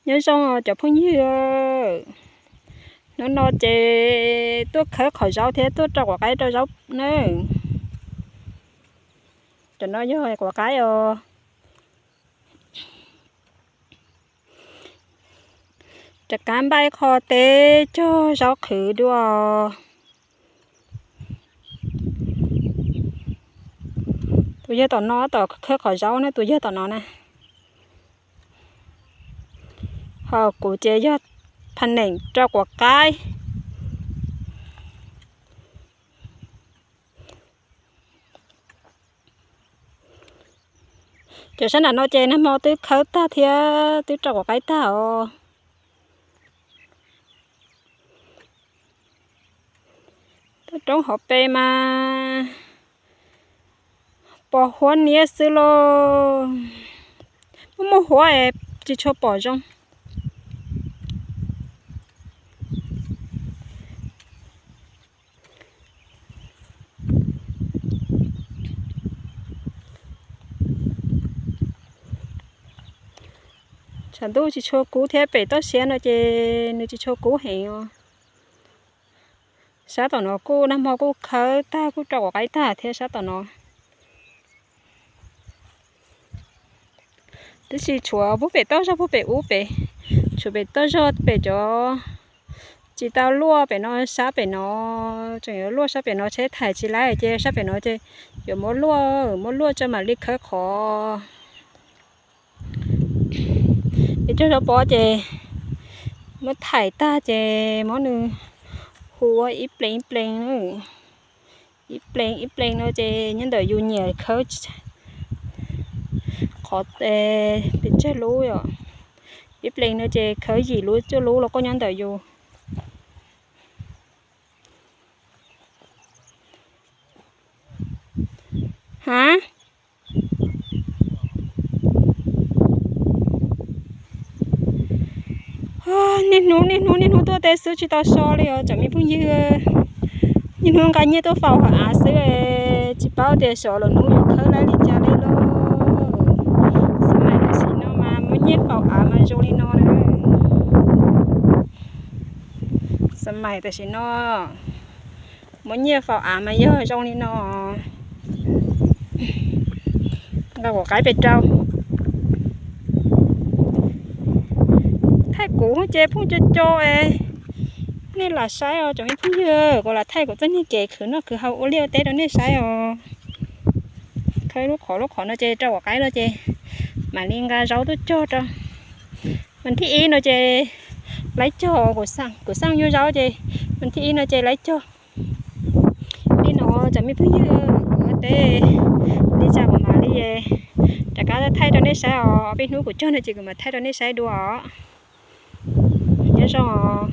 Nyob zoo cov phooj ywg, hnub no ces tuaj khawb qhov zaub thiab tuaj rau quav qaib rau zaub nawb. Cov no yog quav qaib os. Rov qab npaj qho teb cog zaub qhwv dua. Tus yog tom no, tom khawb qhov zaub na, tus yog tom no na. Ho kuv ces yog pha neem rau quav qaib. Cov sab nram no ces nag hmo twb khawb tag thiab twb rau quav qaib tag os. Tuaj roob hauv pes mas pos huab niab xwb lauj. Muaj muaj huab es tsis tshua pom zoo. Tshav ntuj tsis tshua kub thiab, pem toj siab no ces nws tsis tshua kub heev os. Sab tom no kuj nag hmo kuj khawb tag kuj rau quav qaib tag thiab sab tom no. Tab sis tshuav puag pem toj zog puag pem ub pem, tshuav pem toj zog pem cov tsis tau luaj pem no, sab pem no tseem yuav luaj sab pem no, tsheb thais tsis laib ces sab pem no ces yuav muab luaj, muab luaj tso mam li khawb qhov. Peb cog zaub pob ces muab thais tag ces muab nws hu ua ib pleeg ib pleeg, ib pleeg ib pleeg no ces nyob ntawm yus nyiam khawb qhov pes tsawg lub os. Ib pleeg no ces khawb yim lub cuaj lub los kuj nyob ntawm yus. Ha, niaj hnub niaj hnub niaj hnub tuaj teb xwb tsis tau so li os tsoom me phooj ywg. Niaj hnub nqa nyiaj tuaj faus hauv av xwb, tsis paub tias xyov lwm hnub yuav khawb laib li cas li lauj. Xab mais tam sim no mas muab nyiaj faus av mas zoo li no na. Xab mais tam sim no muab nyiaj faus av mas yog zoo li no. Nqa quav qaib pes rau. Thaij kuv ces phooj co co es nej lam saib os tsoom me phooj ywg, kuv lam thaij kuv txoj niag kev khwv noj khwv haus ua liaj ua teb rau nej saib os. Khawb lub qhov lub qhov no ces rau quav qaib no ces mam li nqa zaub tuaj cog rau. Mas thib ib no ces laib cog, kuv xaj yuav zaub ces mas thib ib no ces laib cog. Li no tsoom me phooj ywg, kuv teb li cas kuv mam li rov qab thaij rau nej saib os. Peb hnub kuv cog no ces kuv mam thaij rau nej saib dua os. Nyob zoo os.